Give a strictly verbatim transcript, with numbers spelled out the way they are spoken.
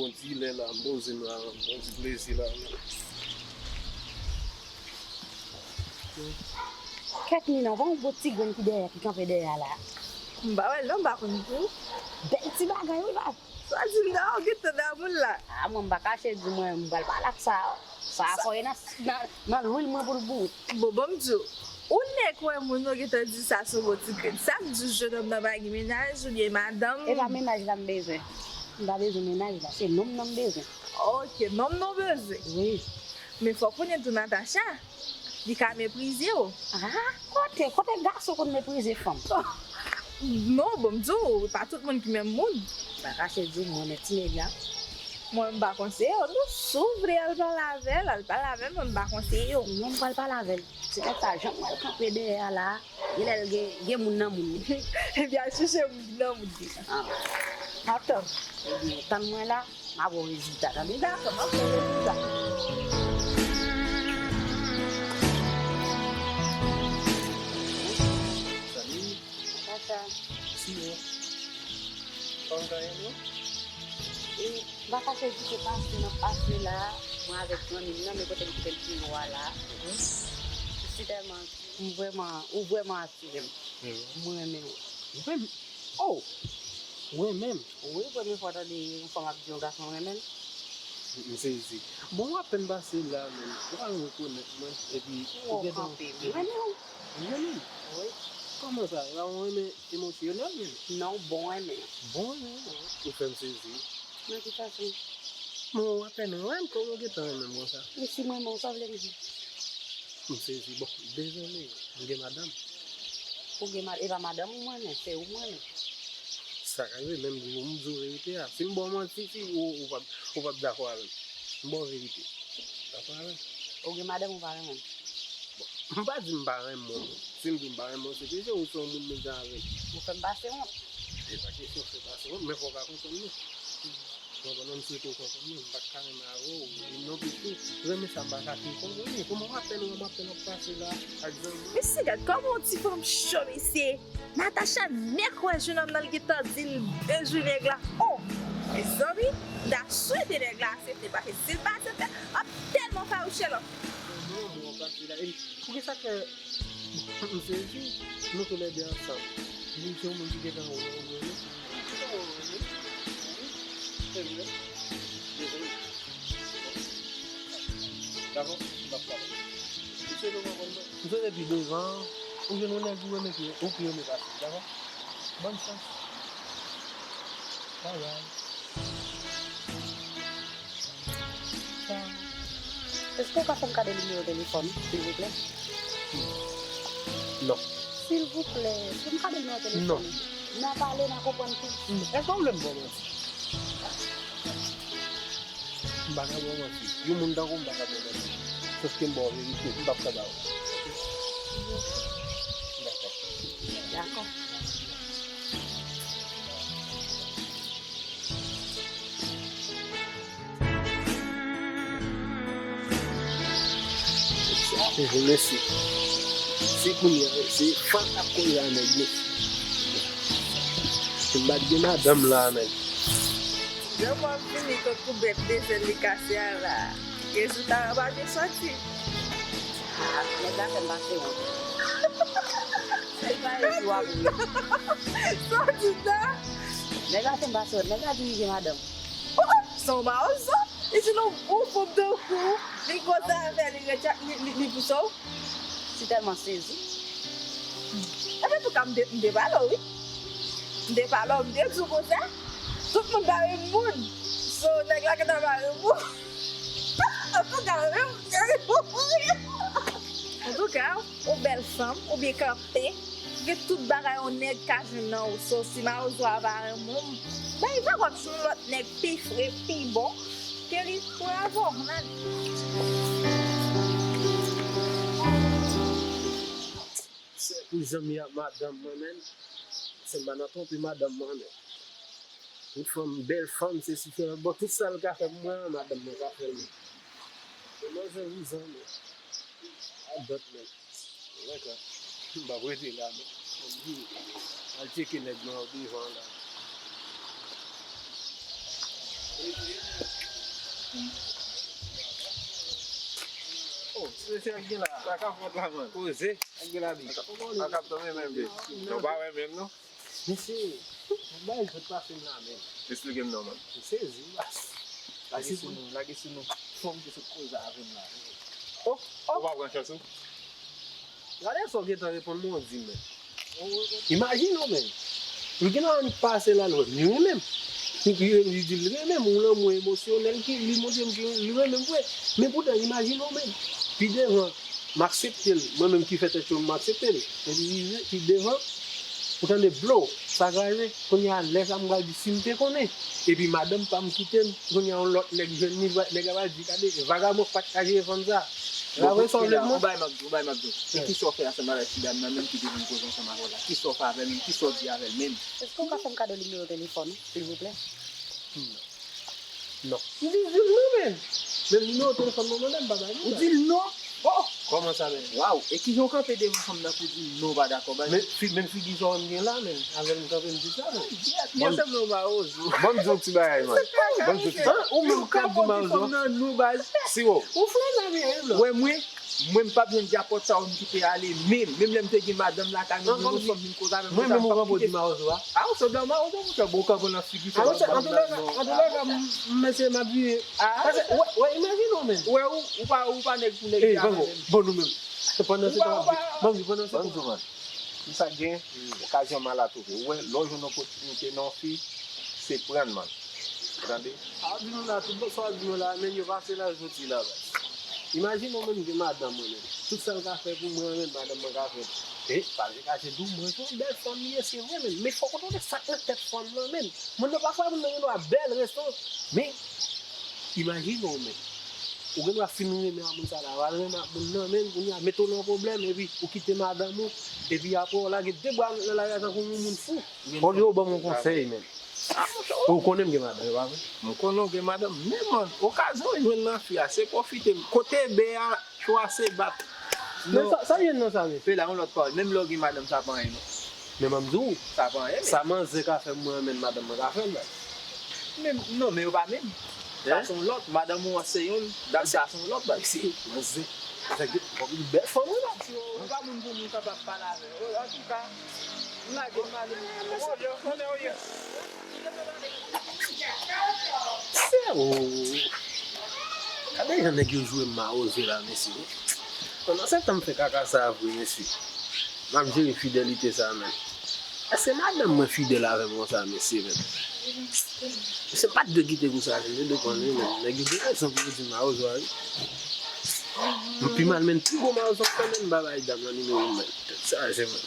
Yon ti lè la, m poze m la, m pran ti plezi la. Kèt Nina, w pa yon bon ti grenn ki dèyè, ki kanpe dèyè a la. M pa wè l non, m pa konn pou. Bèl ti bagay wi la. Sa di m nan, w gentan damou l la. A mwen, m pa kache di mwen, m pral pale ak sa. Sa a fòye nan, nan, nan lwil mwen pou l boure. Bon, bon, m di w, ou nèk wè moun yo gentan di sa sou bon ti grenn. Sa k di jennonm nan pa gen mennaj oubyen madanm? E pa mennaj la m bezwen. M pa bezwen mennaj la, se nonm nan m bezwen. Ok, nonm nan w bezwen. Wi. Men fòk ou konnen tou Natacha, li ka meprize w. A, kote, kote gason konn meprize fanm? Non, bon, m di w, pa tout moun ki menm moun. Pa kache di w, mwen renmen ti nèg la. Mwen, m pa konseye w, non. Si w vle al pale avè l, al pale avè l, mwen, m pa konseye w. Non, m pral pale avè l. Se nèg sa, jan m wè l kanpe dèyè a la, genlè l gen, gen moun nan moun li. Ebyen, al chèche moun ki nan moun li. A. M ap tann. Ebyen, tann mwen la, m a ba w rezilta, tande? Dakò, m ap tann rezilta. Salut. Kòman sa? Si ou. Kòman w ye, non? E, m pa kache di se pase n ap pase la, mwen avèk zanmi m nan, men kote m kite l pi lwen la. Mhm. Si tèlman, m vrèman, ou vrèman atire m. Mhm. Mwen renmen w. Ou renmen? Oh! Ou renmen m? Wi, premye fwa w tande yon fanm ap di yon gason renmen l? M sezi. Bon, w apèn pase la menm. Ou pa rekonèt mwen, epi ou gentan kanpe. M renmen w. Ou renmen m? Wi. Kòman sa? E pa yon renmen emosyonèl menm? Non, bon renmen. Bon renmen? Wi. Ou fè m sezi. Nan ki fason? Bon, w apèn renmen m, kòman w gentan renmen m konsa? E si m renmen w, sa w vle m di? M sezi. Bon, dezole, m gen madanm. Ou gen mad-, e pa madanm ou m renmen, se ou m renmen. Sa ka rive, men m di w, m di w verite a. Si m ba w manti, fi, ou, ou p ap, ou p ap dakò avè m. M ba w verite. Dakò avè m? Ou gen madanm ou pa renmen m? Bon, m pa di m pa renmen w. Si m di m pa renmen w, se paske ou se yon moun menm jan avè m. Ou fè m pase wont. E pa kesyon fè pase wont, men fò w ka konprann mwen. Ou konprann mwen, m swete w konprann mwen, m pa t ka renmen avè w, e nonplis tou, renmen sa m pa ka fin konprann li. Kòman w apèn wè m apèn ap pase la ak zanmi? Mesye, gad kòman yon ti fanm cho, mesye. Natacha nèk wè jennonm nan, l gentan di l bejou nèg la. Oh! Mezanmi, m ta swete nèg la aksepte, paske si l pa aksepte, m ap tèlman fawouche l. Mwen, mwen, mwen pase la. E poukisa k fè m sezi? Nou toulède ansanm. Li se yon moun ki gentan wè w, wè w. Li gentan wè w, wè w. Wi. Se vre. Dezole. Dakò? M p ap pale. M swete w konprann mwen. M swete pi devan, ou jwenn yon nèg ou renmen pi, ou pi renmen pase m, dakò? Bòn chans. Bye bye. Èske w ka fè m gade nimewo telefòn ou, silvouplè? Non. Silvouplè, fè m gade nimewo telefòn ou. Non. N a pale, n a konprann tou. Èske w vle m ba w manti? M pa ka ba w manti. Yon moun tankou m pa ka ba w manti. Sòske m ba w verite, m p ap ka ba w. Dakò. Dakò. Mesye, si kounye a, se fanm k ap koze a nèg, mesye. M pa t gen madanm la, nèg. Jan w ap vini tankou bèt de zèl li kase a la. Gen jou ta pa gen soti. Ah, nèg la fè m pase wont. Se pa yon jou a pou mwen. Sa w di la? Nèg la fè m pase wont. Nèg la di li gen madanm. Oh, oh, se yon mawozo. Li di nou, yon fanm tankou w, li koze avè li, li, li, li pouse w. Si tèlman sezi. Epi antouka, m te, m te pale w, wi. M te pale w, m te di w konsa. Tout moun pa menm moun. So, nèg la gentan pa menm moun. Antouka, menm, antouka, ou bèl fanm, ou byen kanpe, gen tout bagay yon nèg ka jwenn nan ou. So, si mawozo a pa renmen w, bay vag w ap jwenn yon lòt nèg pi fre, pi bon ke li pou avè w, man. Se pou zanmi ak madanm mwen menm. Se m pa nan twonpe madanm mwen menm. Tout fanm, bèl fanm, se si fè lòt bò, tout sa l ka fè pou mwen, madanm mwen ka fè l menm. Se manzè vouzan, men. A dòt, men. Dakò. M p ap rete la, men. Al tcheke nèg mwen yo devan la. Oh, ti mesye ak gen la. Sa k ap fèt la, man? Koze. Ak gen la, bi. Ak ap tann menm, bi. Nou pa wè menm, non? Mesye, bay zot pase m la menm. Esplike m non, man. M sezi, bas. Lage sou nou, lage sou nou. Fanm ki sot koze avè m la. Oh, oh. Ou pa pran chans ou? Gade sa w gentan reponn mwen, w di m, men. Imajine w, men. Li gen annik pase la, l wè m. Li renmen m. Li, li, li di l renmen m, yon lanmou emosyonèl ki, li montre m ke li renmen m vre. Men poutan, imajine w, men. Pi devan, m aksepte l. Mwen menm ki fè tèt cho, m aksepte l. Epi rive pi devan, ou tande blo, sa kraze. Kounye a, lè sa m pral di, si m te konnen. Epi madanm pa m kite m, kounye a, yon lòt nèg jwenn li, va- nèg la va di, gade, vagabon pa t ka jere fanm sa. Bon, la vre sa w vle, mwen? Ou bay m ap di, ou bay m ap di. E kisa w fè ansanm avèk ti dam nan menm ki te vin koze ansanm avè w la? Kisa w fè avè l menm? Kisa w di avè l menm? Èske w ka fè m kado nimewo telefòn ou, silvouplè? Non. M di, di l non, men. Menm nimewo telefòn mwen, mwen menm pa bay li. Ou di l non? Oh, oh. Kòman sa, men? Waw, e kijan w kanpe devan fanm nan pou di l non, w pa dakò, bay? Men fi, menm figi sa w wè m gen la, men. Avè l m kanpe, m di sa, men. Yes, men se non mawozo. Ban m di yon ti bagay, man. Ban m di yon ti bagay. Ou menm k ap di mawozo. Fanm nan non, baz. Siwo. Ou fè nan men, blan. Wè mwen, mwen m p ap janm di apòt sa w m kite ale, menm, menm lè m te gen madanm lakay mwen, menm yon fanm vin koze avè m, mwen menm ou pran pou di mawozo a. A, ou sanble yon mawozo, monchè, bon, w kanpe nan figi sa. Antoulèka, antoulèka, m, mesye, m ap vire. Paske, wè, wè, imajine w, menm. Wè, ou, ou pa, ou pa nèg pou nèg. Ey, bango, bon, nou menm. Pandan se tan, m ap di, ban m di, pandan se tan. Ban m di w, man. Pou sa gen, okazyon mal a twouve. Ou wè, lè w jwenn opòtinite nan yon fi, se pran l, man. Ou tande? A, di nou la, tout bon sa w ap di nou la, men yo pase la, jodi la, baz. Imajine w menm gen madanm mwen menm. Tout sa l ka fè pou mwen menm, madanm mwen ka fè. E, pa vle kache di w, mwen se yon bèl fanm li ye, se vre menm. Men fòk ou tande sa k nan tèt fanm nan menm. Moun nan pafwa moun nan gen dwa bèl resan. Men, imajine w menm. Ou gen dwa fin renmen ak moun sa la, w al renmen ak moun nan, men kounye a mete w nan pwoblèm, epi ou kite madanm ou, epi apre w lage de bra nan lari a tankou yon moun fou. Olye w ban m yon konsèy, men. Ou konnen m gen madanm, e pa vre? M konnen w gen madanm, men, man, okazyon w jwenn nan fi a, se pwofite l. Kote bè a, cho a se bat. Men sa, sa jwenn nan sa, men? Pe la, yon lòt pawòl. Menm lè w gen madanm, sa pa anyen, non. Men ban m di w, sa pa anyen, men. Sa manzè ka fè mwen, men madanm mwen ka fè l, la. Men, non, men yo pa menm. Sa se yon lòt. Madanm ou an se youn, dam sa se yon lòt, baz. Se manzè. Sa gen yon bèl fanm, wi, la. Ou pa moun pou moun kapab pale avè yo. Antouka, m lage m ale. Olye, konnen w ye. Se, oh. Gade jan nèg yo jwe mawozo la, mesye. Pandan se tan m fè kaka sa a vre, mesye. M ap jere fidelite sa a, menm. Èske madanm mwen fidèl avè m konsa, mesye, menm? Mesye, m pa t dwe kite pou sa, menm. Yo dwe konn, wi, menm. Nèg yo gen rezon pou yo di mawozo a, wi. M pi mal, menm. Pi gwo mawozo m fè, menm, m pa bay dam nan nimewo m, menm. Tèt chaje, menm.